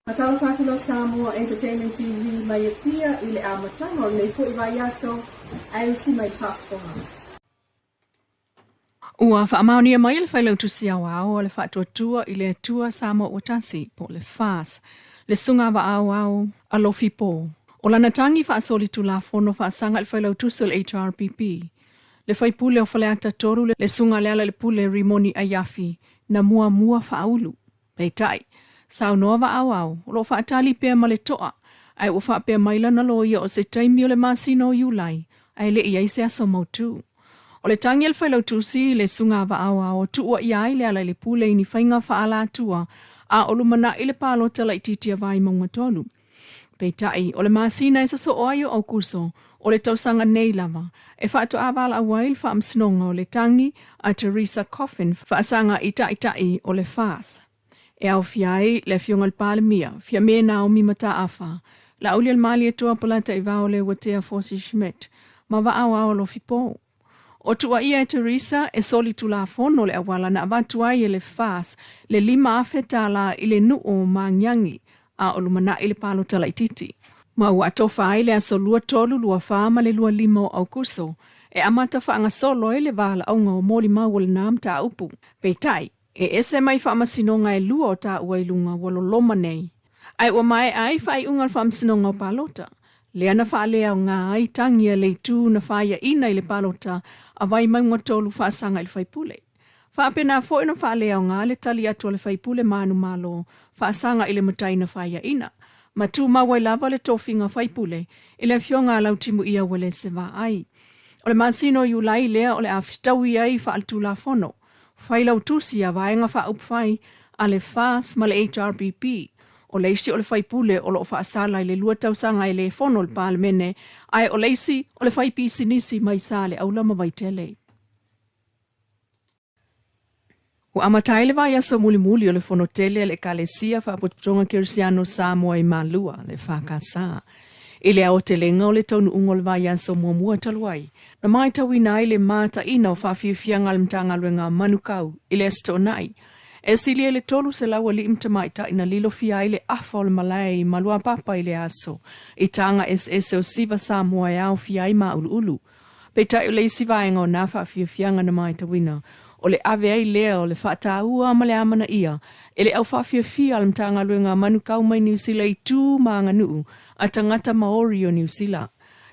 Faatalofa atu la Samoa Entertainment TV mai Apia i le amataga o lenei foi vaiaso ae usi mai le faafofoga. Ua faamaonia mai e le Failautusi Aoao a le Faatuatua i le Atua Samoa Ua Tasi, po o le FAS, le Susuga Vaaoao Alofi Po, o lana tagi faasolitulafono faasaga i le Failautusi o le HRPP, le faipule o Faleata 3 le Susuga Lealailepule Rimoni Aiafi, na muamua faaulu. Peitai, saunoa Vaaoao, o lo o faatali pea ma le toa, ae ua faapea mai lana loia o se taimi o le masina o Iulai, ae le i ai se aso mautu. O le tagi a le Failautusi i le Susuga Vaaoao tuuaia ai Lealailepule i ni faiga faaalatua a o lumanai le palota laitiiti a Vaimauga 3. Peitai, o le masina e sosoo ai o Aukuso, o le tausaga nei lava, e faatoa valaau ai le faamasinoga o le tagi a Teresa Coffin faasaga i taitai o le FAS. E aofia ai le Afioga i le Palemia, Fiame Naomi Mataafa, Laaulialemalietoa Polataivao Leuatea Fosi Schmidt, ma Vaaoao Alofi Po. O tuuaia e Teresa e solitulafono le auala na avatu ai e le FAS le $5,000 i le nuu o Magiagi a o lumanai le palota laitiiti. Ma ua atofa ai le aso 23, 24 ma le 25 o Aukuso e amata faagasolo ai le valaauga o molimau o lena mataupu. Peitai, e ese mai faamasinoga e lua o taua i luga ua loloma nei. Ae ua maea ai faaiuga o le faamasinoga o palota. Lea na faaleaoga ai tagi a le itu na faiaina i le palota a Vaimauga 3 faasaga i le faipule. Faapena foi na faaleaoga le tali atu a le faipule manumalo faasaga i le matai na faiaina. Ma tumau ai lava le tofiga faipule i le afioga a Lautimuia Uelese Vaai. O le masina o Iulai lea o le a fetaui ai faaletulafono. Failautusi a vaega faaupufai a le FAS ma le HRPP. O le isi o le faipule o lo o faasala i le 2 tausaga e le fono le Palemene, ae o le isi o le faipisinisi mai Saleaula ma Vaitele. Ua amata ai le vaiaso mulimuli o le fono tele a le Ekalesia Faapotopotoga Kerisiano Samoa i Malua, le FKS. I le aotelega o le taunuuga o le vaiaso muamua talu ai, na matauina ai le mataina o faafiafiaga a le Matagaluega a Manukau i le Aso Toonai, e silia i le 300 alii ma tamaitai na lilofia ai le afa o le malae i Maluapapa i le aso, i taga eseese o Siva Samoa e aofia ai Māuluulu. Peitai o le isi vaega o nā faafiafiaga na matauina, o le ave ai lea o le faataua ma le amanaia e le aufaafiafia a le Matagaluega a Manukau mai Niu Sila i tu ma aganuu a tagata Maori o Niu Sila.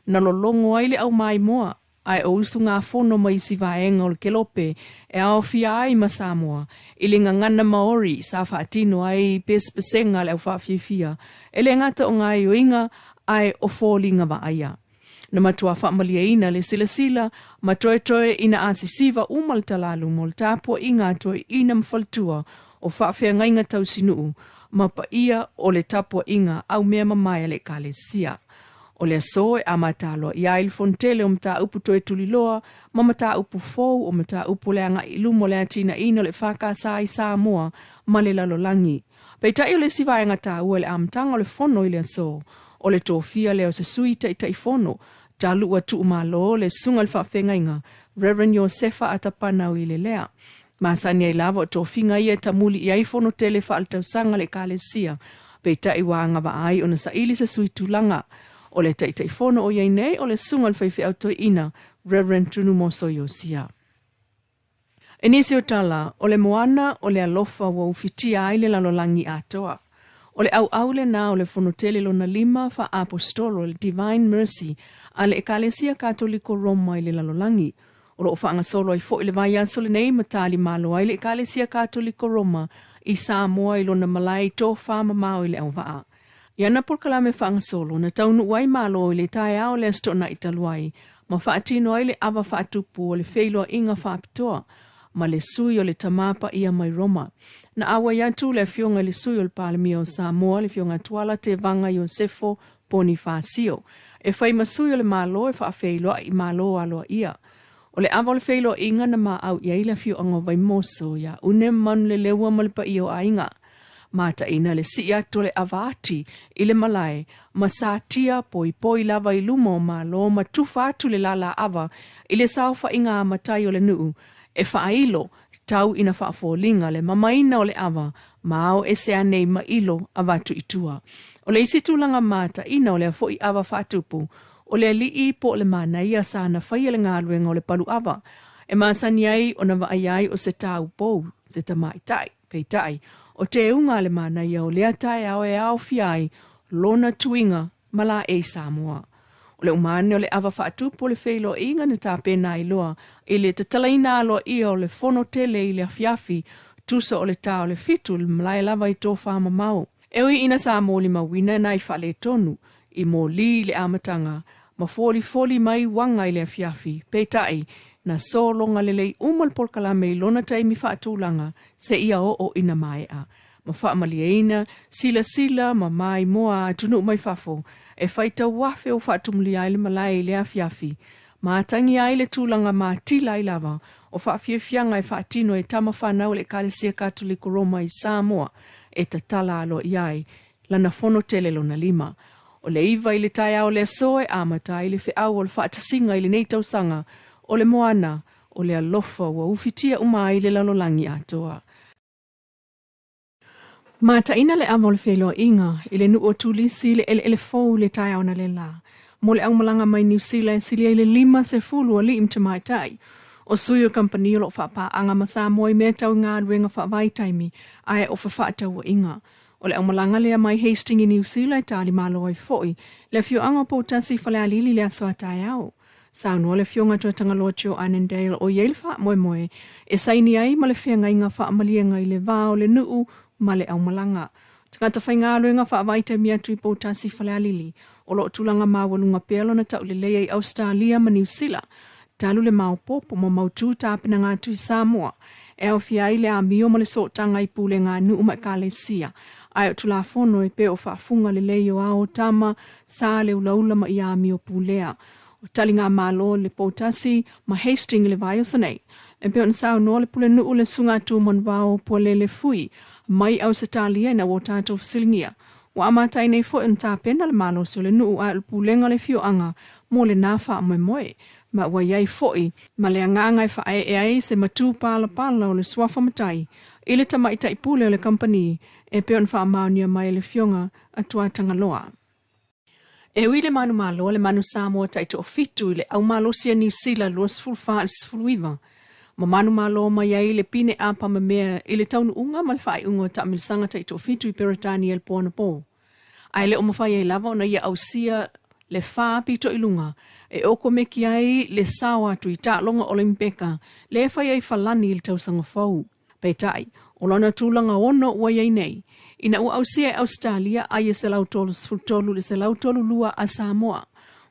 Na lologo ai le aumaimoa, ae o usugafono ma isi vaega o le kelope e aofia ai ma Samoa i le gagana Maori sa faatino ai pesepesega a le aufaafiafia e le gata o gaoioiga ae o foliga vaaia. Na matua faamalieina le silasila ma toetoe ina asisiva uma le talalu mo le tapuaiga a toeaiina ma faletua o faafeagaiga tausinuu ma paia o le tapuaiga aumea mamae a le Ekalesia. O le aso e amata aloaia ai le fonotele o mataupu toe tuliloa ma mataupu fou o mataupu o le agai i luma o le atinaeina o le FKS i Samoa ma le lalolagi. Peitai o le isi vaega taua i le amataga o le fono i le aso, o le tofia lea o se sui taitaifono talu ua tuumalo le susuga i le faafeagaiga Reverend Iosefa Atapanau i le lea. Masani ai lava o tofiga ia e tamuli i ai fonotele faaletausaga a le Ekalesia, peitai ua agavaa ai ona saili se sui tulaga. O le taitaifono o i ai nei o le susuga i le faifeau toeaina Reverend Tunumoso Iosia. E nisi o tala, o le moana o le alofa ua ufitia ai le lalolagi atoa. O le ʻauʻau lena o le fonotele lona lima faa-aposetolo le Divine Mercy a le Ekalesia Katoliko Roma i le lalolagi. O lo o faagasolo ai foi le vaiaso lenei ma talimalo ai le Ekalesia Katoliko Roma i Samoa i lona malae i tofā mamao i le auvaa. I ana polokalame faagasolo na taunuu ai Malo i le taeao o le Aso Toonai talu ai ma faatino ai le ava faatupu o le feiloaiga faapitoa ma le sui o le Tama Paia mai Roma. Na auai atu le afioga i le sui o le Palemia o Samoa, le afioga Tuala Tevaga Iosefo Ponifasio, e fai ma sui o le Malo e faafeiloai i Malo aloaia. O le ava o le feiloaiga na maau i ai le afioaga o Vaimoso iā Une Manuleleua ma le paia o aiga. Mataina le sii atu o le ava ati i le malae ma satia poipoi lava i luma o Malo ma tufa atu le lala ava i le saofaiga a matai o le nuu e faailo tau ina faafoliga le mamaina o le ava ma ao ese ane i mailo avatu i tua. O le isi tulaga mataina o lea foi ava faatupu, o le alii po o le manaia sa na faia le galuega o le paluava, e masani ai ona vaai ai o se taupou, se tamaitai. Peitai, o teuga a le manaia o lea taeao e aofia ai lona tuiga ma laei Samoa. O le uma ane o le ava faatupu o le feiloaiga na tapena ai loa i le tatalaina aloaia o le fono tele i le afiafi, tusa o le ta o le 7 i le malae lava i tofamamao. E ui ina sa molimauina nai faaletonu i moli i le amataga ma folifoli mai uaga i le afiafi, peitai, na sologa lelei uma le polokalame i lona taimi faatulaga seia oo ina maea, ma faamalieina silasila ma maimoa a atunuu mai fafo e faitau afe o faatumulia ai le malae i le afiafi, ma atagia ai le tulaga matila ai lava o faafiafiaga e faatino e tama fanau a le Ekalesia Katoliko Roma i Samoa e tatala aloaia ai lana fono tele lona lima. O le 9 i le taeao o le aso e amata ai le feau o le faatasiga i lenei tausaga o le moana o le alofa ua ufitia uma ai le lalolagi atoa. Mataina le ava o le feiloaiga i le nuu o Tulisi i le eleele fou i le taeao analeila mo le aumalaga mai Niu Sila e silia i le 50 alii ma tamaitai o sui o kamupani o loo faapaaga ma Samoa i mea tau i galuega faavaitaimi ae o fefaatauaiga. O le aumalaga lea mai Hastings i Niu Sila e talimalo ai foi le afioaga o Poutasi i Falealili i le aso a taeao. Saunoa le Afioga Tuatagaloa Joe Annandale o i ai le faamoemoe e saini ai ma le feagaiga faamaliega i le va o le nuu ma le aumalaga. Tagata faigaluega faavaitaimi atu i Poutasi i Falealili o loo tulaga maualuga pea lona tauleleia i Ausetalia ma Niu Sila talu le maopoopo ma mautu tapenaga atu i Samoa e aofia ai le amio ma le sootaga i pulega a nuu ma ekalesia ae o tulafono e pei o faafuga lelei o ao tama sa le ulaula ma ia amio pulea. O taligamalo le Poutasi ma Hastings i le vaiaso nei e pei ona saunoa le pulenuu le susuga Tumanuvao Pualele Fui mai Ausetalia ina ua tatou fesiligia. Ua amata ai nei foi ona tapena le malosi o le nuu ae o le pulega o le afioaga mo lena faamoemoe. Ma ua i ai foi ma le agaga e faaee ai se matu palapala o le suafa matai i le tamaitai pule o le kamupani e pei ona faamaonia mai e le Afioga a Tuatagaloa. E ui le manumalo a le Manu Samoa taitoafitu i le aumalosi a Niu Sila 24 i le 19, ma manumalo mai ai le pine apamamea i le taunuuga ma le faaiuga o taamilosaga taitoafitu i Peretania i le po anapo. Ae le o mafai ai lava ona ia ausia le fa pito i luga e okomeki ai le sao atu i taaloga Olimpeka le e fai ai Falani i le tausaga fou. Peitai, o lona tulaga ono ua i ai nei, ina ua ausia e Ausetalia ai e 133 i le 132 a Samoa.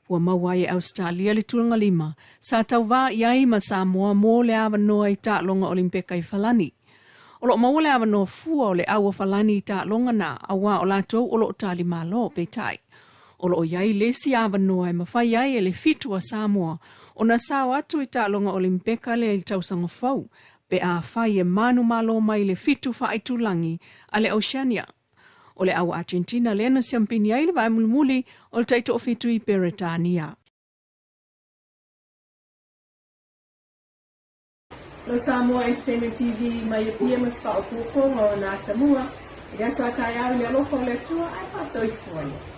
Ua maua ai e Ausetalia le tulaga lima, sa tauvā i ai ma Samoa mo le avanoa i taaloga Olimpeka i Falani. O loo maua le avanoa fua o le au o Falani i taaloga na, auā o latou o loo talimalo, peitai, o loo i ai le isi avanoa e mafai ai e le fitu a Samoa ona sao atu i taaloga Olimpeka lea i le tausaga fou, pe afai e manumalo mai le fitu faaitulagi a le Oceania. O le au Argentina lea na siampini ai le vae mulimuli o le taitoafitu i Peretania. Lo Samoa Entertainment TV mai Apia ma se faaopoopoga o na atamua i le aso a taeao i le alofa o le Atua ae faasoifua ia.